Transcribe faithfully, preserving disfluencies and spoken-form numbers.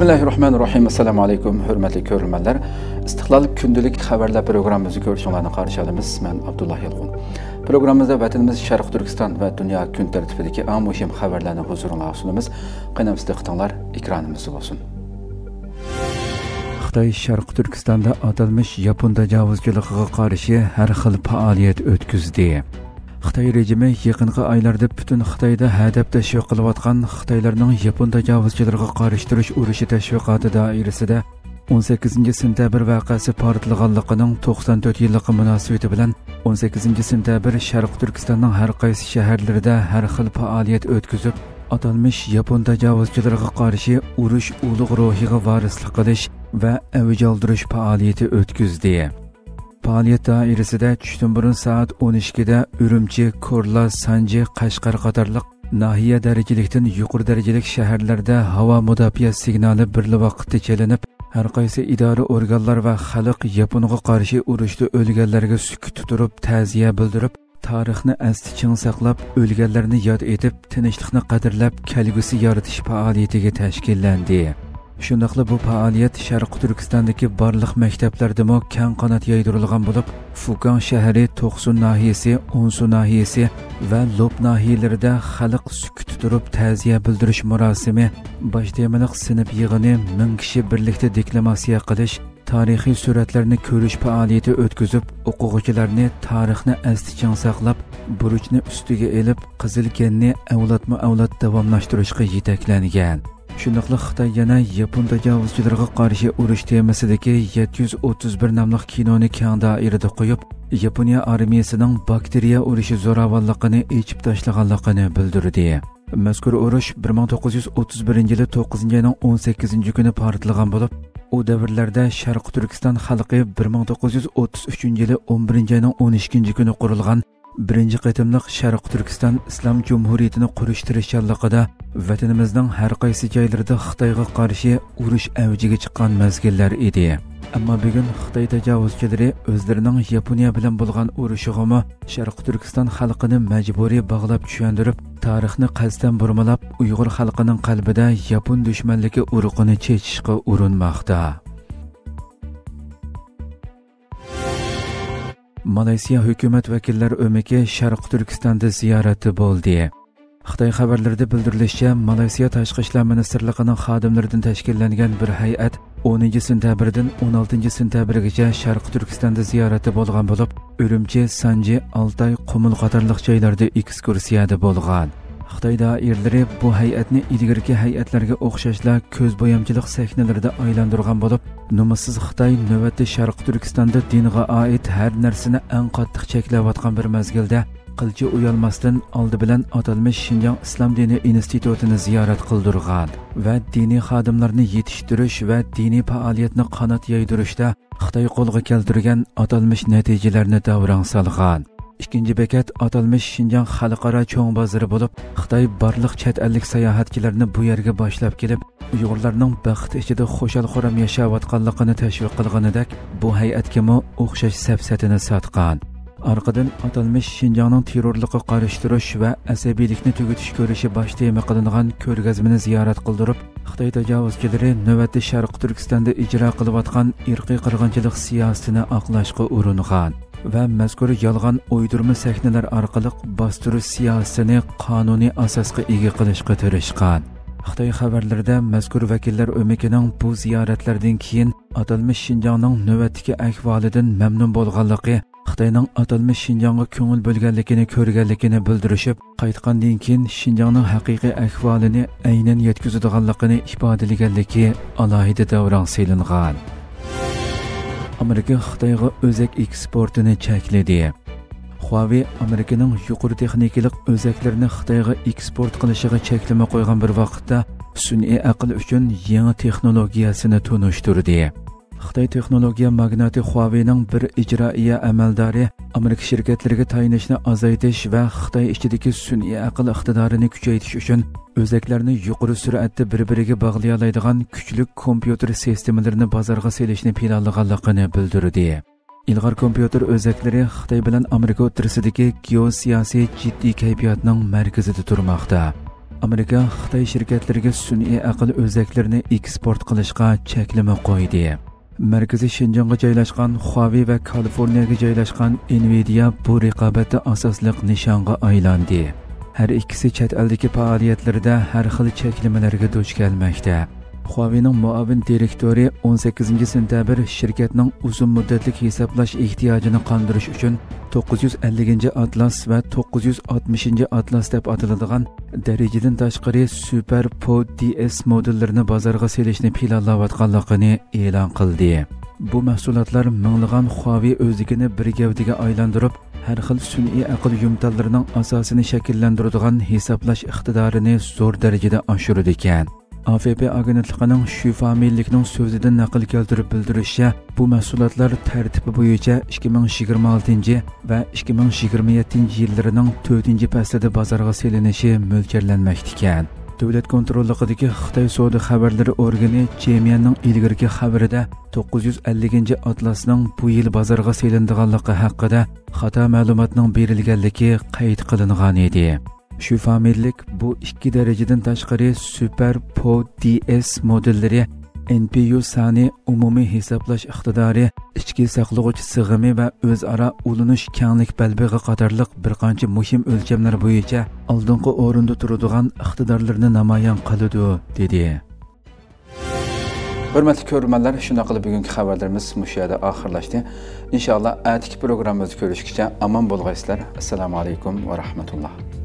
بىسمىللاھىررەھمانىررەھىم. ئەسسالامۇ ئەلەيكۇم، ھۆرمەتلىك كۆرۈرمەنلەر. ئىستىقلال كۈندىلىك خەۋەرلەر پروگراممىمىزنى كۆرۈشۈڭلارنى قارشى ئالىمىز. مەن ئابدۇللا يالقۇن. پروگراممىمىزدا ۋەتىنىمىز شەرقىي تۈركىستان ۋە دۇنيا كۈن تەرتىپىدىكى ئەڭ مۇھىم خەۋەرلەرنى ھۇزۇرۇڭلارغا سۇنىمىز. قېنى ئەمىسە دىققىتىڭلار ئېكرانىمىزدا بولسۇن. خىتاي شەرقىي تۈركىستاندا ئاتالمىش ياپون تاجاۋۇزچىلىقىغا قارشى ھەر خىل پائالىيەت ئۆتكۈزدى. خىتاي رېجىمى يېقىنقى ئايلاردا پۈتۈن خىتايدا ھەدەپ تەشۋىق قىلىۋاتقان خىتايلارنىڭ ياپون تاجاۋۇزچىلىرىغا قارشى تۇرۇش ئۇرۇشى تەشۋىقاتى دائىرىسىدە ئون سەككىزىنچى سېنتەبىر ۋەقەسى پارتلىغانلىقىنىڭ توقسان تۆت يىللىقى مۇناسىۋىتى بىلەن ئون سەككىزىنچى سېنتەبىر شەرقىي تۈركىستاننىڭ ھەر قايسى شەھەرلىرىدە ھەر خىل پائالىيەت ئۆتكۈزۈپ، ئاتالمىش ياپون تاجاۋۇزچىلىرىغا قارشى ئۇرۇش ئۇلۇغ روھىغا ۋارىسلىق قىلىش ۋە ئەۋج ئالدۇرۇش پائالىيىتى ئۆتكۈزدى. پائالىيەت دائىرىسىدە چۈشتىن بۇرۇن سائەت ئون ئىككىدە ئۈرۈمچى، كورلا، سانجى، قەشقەر قاتارلىق ناھىيە دەرىجىلىكتىن يۇقىرى دەرىجىلىك شەھەرلەردە ھاۋا مۇداپىئە سىگنالى بىرلا ۋاقىتتا چېلىنىپ، ھەر قايسى ئىدارە ئورگانلار ۋە خەلق ياپونغا قارشى ئۇرۇشتا ئۆلگەنلەرگە سۈكۈت تۇتۇپ تەزىيە بىلدۈرۈپ، تارىخنى ئەستە چىڭ ساقلاپ، ئۆلگەنلەرنى ياد ئېتىپ، تىنچلىقنى قەدىرلەپ، كەلگۈسى يارىتىش پائالىيىتىگە تەشكىللەندى. شۇنداقلا بۇ پائالىيەت شەرقىي تۈركىستاندىكى بارلىق مەكتەپلەردىمۇ كەڭ قانات يايدۇرۇلغان بولۇپ، فۇكاڭ شەھىرى، توقسۇن ناھىيەسى، ئونسۇ ناھىيەسى ۋە لوپ ناھىيەلىرىدە خەلق سۈكۈتتە تۇرۇپ تەزىيە بىلدۈرۈش مۇراسىمى، باش تېمىلىق سىنىپ يىغىنى، مىڭ كىشى بىرلىكتە دېكلاماتسىيە قىلىش، تارىخىي سۈرەتلەرنى كۆرۈش پائالىيىتى ئۆتكۈزۈپ، ئوقۇغۇچىلارنى تارىخنى ئەستە چىڭ ساقلاپ، بۇرچنى ئۈستىگە ئېلىپ، قىزىل گەننى ئەۋلادمۇ ئەۋلاد داۋاملاشتۇرۇشقا يېتەكلەنگەن. شۇنداقلا خىتاي يەنە ياپون تاجاۋۇزچىلىرىغا قارشى ئۇرۇش تېمىسىدىكى يەتتە يۈز ئوتتۇز بىر ناملىق كىنونى كەڭ دائىرىدە قويۇپ، ياپونىيە ئارمىيىسىنىڭ باكتېرىيە ئۇرۇشى زوراۋانلىقىنى ئېچىپ تاشلىغانلىقىنى بىلدۈردى. مەزكۇر ئۇرۇش بىر مىڭ توققۇز يۈز ئوتتۇز بىرىنچى يىلى توققۇزىنچى ئاينىڭ ئون سەككىزىنچى كۈنى پارتلىغان بولۇپ، ئۇ دەۋرلەردە شەرقىي تۈركىستان خەلقى بىر مىڭ توققۇز يۈز ئوتتۇز ئۈچىنچى يىلى ئون بىرىنچى ئاينىڭ ئون ئىككىنچى كۈنى قۇرۇلغان بىرىنچى قېتىملىق شەرقىي تۈركىستان ئىسلام جۇمھۇرىيىتىنى قۇرۇش تىرىشچانلىقىدا ۋەتىنىمىزنىڭ ھەر قايسى جايلىرىدا خىتايغا قارشى ئۇرۇش ئەۋجىگە چىققان مەزگىللەر ئىدى. ئەمما بۈگۈن خىتاي تاجاۋۇزچىلىرى ئۆزلىرىنىڭ ياپونىيە بىلەن بولغان ئۇرۇشىغىمۇ شەرقىي تۈركىستان خەلقىنى مەجبۇرىي باغلاپ چۈشەندۈرۈپ، تارىخنى قەستەن بۇرمىلاپ، ئۇيغۇر خەلقىنىڭ قەلبىدە ياپون دۈشمەنلىكى ئۇرۇقىنى چېچىشقا ئۇرۇنماقتا. مالايسىيا ھۆكۈمەت ۋەكىللەر ئۆمىكى شەرقىي تۈركىستاندا زىيارەتتە بولدى. خىتاي خەۋەرلىرىدە بىلدۈرۈلۈشىچە، مالايسىيا تاشقى ئىشلار مىنىستىرلىقىنىڭ خادىملىرىدىن تەشكىللەنگەن بىر ھەيئەت ئونىنچى سېنتەبىردىن ئون ئالتىنچى سېنتەبىرگىچە شەرقىي تۈركىستاندا زىيارەتتە بولغان بولۇپ، ئۈرۈمچى، سانجى، ئالتاي، قۇمۇل قاتارلىق جايلاردا ئېكسكۇرسىيەدە بولغان. خىتاي دائىرىلىرى بۇ ھەيئەتنى ئىلگىرىكى ھەيئەتلەرگە ئوخشاشلا كۆز بويامچىلىق سەھنىلىرىدە ئايلاندۇرغان بولۇپ، نومۇسسىز خىتاي نۆۋەتتە شەرقىي تۈركىستاندا دىنغا ئائىت ھەر نەرسىنى ئەڭ قاتتىق چەكلەۋاتقان بىر مەزگىلدە، قىلچە ئۇيالماستىن ئالدى بىلەن ئاتالمىش شىنجاڭ ئىسلام دىنى ئىنستىتۇتىنى زىيارەت قىلدۇرغان ۋە دىنىي خادىملارنى يېتىشتۈرۈش ۋە دىنىي پائالىيەتنى قانات يايدۇرۇشتا خىتاي قولغا كەلتۈرگەن ئاتالمىش نەتىجىلەرنى داۋراڭ سالغان. ئىككىنچى بېكەت ئاتالمىش شىنجاڭ خەلقئارا چوڭ بازىرى بولۇپ، خىتاي بارلىق چەت ئەللىك ساياھەتچىلەرنى بۇ يەرگە باشلاپ كېلىپ، ئۇيغۇرلارنىڭ بەخت ئىچىدە خۇشال-خۇرام ياشاۋاتقانلىقىنى تەشۋىق قىلغىنىدەك، بۇ ھەيئەتكىمۇ ئوخشاش سەپسەتىنى ساتقان. ئارقىدىن ئاتالمىش شىنجاڭنىڭ تېررورلۇققا قارشى تۇرۇش ۋە ئەسەبىيلىكنى تۈگىتىش كۈرىشى باش تېما قىلىنغان كۆرگەزمىنى زىيارەت قىلدۇرۇپ، خىتاي تاجاۋۇزچىلىرى نۆۋەتتە شەرقىي تۈركىستاندا ئىجرا قىلىۋاتقان ئىرقىي قىرغىنچىلىق سىياسىتىنى ئاقلاشقا ئۇرۇنغان ۋە مەزكۇر يالغان ئويدۇرما سەھنىلەر ئارقىلىق باستۇرۇش سىياسىتىنى قانۇنىي ئاساسقا ئىگە قىلىشقا تىرىشقان. خىتاي خەۋەرلىرىدە مەزكۇر ۋەكىللەر ئۆمىكىنىڭ بۇ زىيارەتلەردىن كېيىن ئاتالمىش شىنجاڭنىڭ نۆۋەتتىكى ئەھۋالىدىن مەمنۇن بولغانلىقى، خىتاينىڭ ئاتالمىش شىنجاڭغا كۆڭۈل بۆلگەنلىكىنى كۆرگەنلىكىنى بىلدۈرۈشۈپ، قايتقاندىن كېيىن شىنجاڭنىڭ ھەقىقىي ئەھۋالىنى ئەينەن يەتكۈزىدىغانلىقىنى ئىپادىلىگەنلىكى ئالاھىدە داۋراڭ سېلىنغان. ئامېرىكا خىتايغا ئۆزەك ئېكسپورتىنى چەكلىدى. خۇاۋېي ئامېرىكىنىڭ يۇقىرى تېخنىكىلىق ئۆزەكلىرىنى خىتايغا ئېكسپورت قىلىشىغا چەكلىمە قويغان بىر ۋاقىتتا، سۈنئىي ئەقىل ئۈچۈن يېڭى تېخنولوگىيەسىنى تونۇشتۇردى. خىتاي تېخنولوگىيە ماگناتى خۇاۋېينىڭ بىر ئىجرائىيە ئەمەلدارى ئامېرىكا شىركەتلىرىگە تايىنىشنى ئازايتىش ۋە خىتاي ئىچىدىكى سۈنئىي ئەقىل ئىقتىدارىنى كۈچەيتىش ئۈچۈن ئۆزەكلەرنى يۇقىرى سۈرئەتتە بىر-بىرىگە باغلىيالايدىغان كۈچلۈك كومپيۇتېر سىستېمىلىرىنى بازارغا سېلىشنى پىلانلىغانلىقىنى بىلدۈردى. ئىلغار كومپيۇتېر ئۆزەكلىرى خىتاي بىلەن ئامېرىكا ئوتتۇرىسىدىكى گېئوسىياسىي جىددىي كەيپىياتنىڭ مەركىزىدە تۇرماقتا. ئامېرىكا خىتاي شىركەتلىرىگە سۈنئىي ئەقىل ئۆزەكلىرىنى ئېكسپورت قىلىشقا چەكلىمە قويدى. مەركىزى شىنجاڭغا جايلاشقان خۇاۋېي ۋە كالىفورنىيەگە جايلاشقان ئېنۋىدىيا بۇ رىقابەتتە ئاساسلىق نىشانغا ئايلاندى. ھەر ئىككىسى چەت ئەلدىكى پائالىيەتلىرىدە ھەر خىل چەكلىمىلەرگە دۇچ كەلمەكتە. خۇاۋېينىڭ مۇئاۋىن دىرېكتورى ئون سەككىزىنچى سېنتەبىر شىركەتنىڭ ئۇزۇن مۇددەتلىك ھېسابلاش ئېھتىياجىنى قاندۇرۇش ئۈچۈن توققۇز يۈز ئەللىكىنچى ئاتلاس ۋە توققۇز يۈز ئاتمىشىنچى ئاتلاس دەپ ئاتىلىدىغان دەرىجىدىن تاشقىرى سۈپەر پو دى ئېس مودېللىرىنى بازارغا سېلىشنى پىلانلاۋاتقانلىقىنى ئېلان قىلدى. بۇ مەھسۇلاتلار مىڭلىغان خۇاۋېي ئۆزلۈكىنى بىر گەۋدىگە ئايلاندۇرۇپ، ھەر خىل سۈنئىي ئەقىل يۇمتانلىرىنىڭ ئاساسىنى شەكىللەندۈرىدىغان ھېسابلاش ئىقتىدارىنى زور دەرىجىدە ئاشۇرىدىكەن. ئا ف پ ئاگېنتلىقىنىڭ شۈ فامىلىلىكنىڭ سۆزىدىن نەقىل كەلتۈرۈپ بىلدۈرۈشىچە، بۇ مەھسۇلاتلار تەرتىپى بويىچە ئىككى مىڭ يىگىرمە ئالتىنچى ۋە ئىككى مىڭ يىگىرمە يەتتىنچى يىللىرىنىڭ تۆتىنچى پەسلىدە بازارغا سېلىنىشى مۆلچەرلەنمەكتىكەن. دۆلەت كونتروللۇقىدىكى خىتاي سودا خەۋەرلىرى ئورگىنى جيەنميەننىڭ ئىلگىرىكى خەۋىرىدە توققۇز يۈز ئەللىكىنچى ئاتلاسنىڭ بۇ يىل بازارغا سېلىنىدىغانلىقى ھەققىدە خاتا مەلۇماتنىڭ بېرىلگەنلىكى قەيت قىلىنغان ئىدى. شۈ فامىلىلىك بۇ ئىككى دەرىجىدىن تاشقىرى سۈپەر پو دى ئېس مودېللىرى ئېن پى يۇ سانى، ئومۇمىي ھېسابلاش ئىقتىدارى، ئىچكى ساقلىغۇچ سىغىمى ۋە ئۆزئارا ئۇلىنىش كەڭلىك بەلبېغى قاتارلىق بىر قانچە مۇھىم ئۆلچەملەر بويىچە ئالدىنقى ئورۇندا تۇرىدىغان ئىقتىدارلىرىنى نامايان قىلىدۇ، دېدى. ھۆرمەتلىك كۆرۈرمەنلەر، شۇنداق قىلىپ بۈگۈنكى خەۋەرلىرىمىز مۇشۇ يەردە ئاخىرلاشتى. ئىنشائاللا، ئەتىكى پروگراممىمىزدا كۆرۈشكىچە ئامان بولغايسىلەر. ئەسسالامۇ ئەلەيكۇم ۋە رەھمەتۇللا.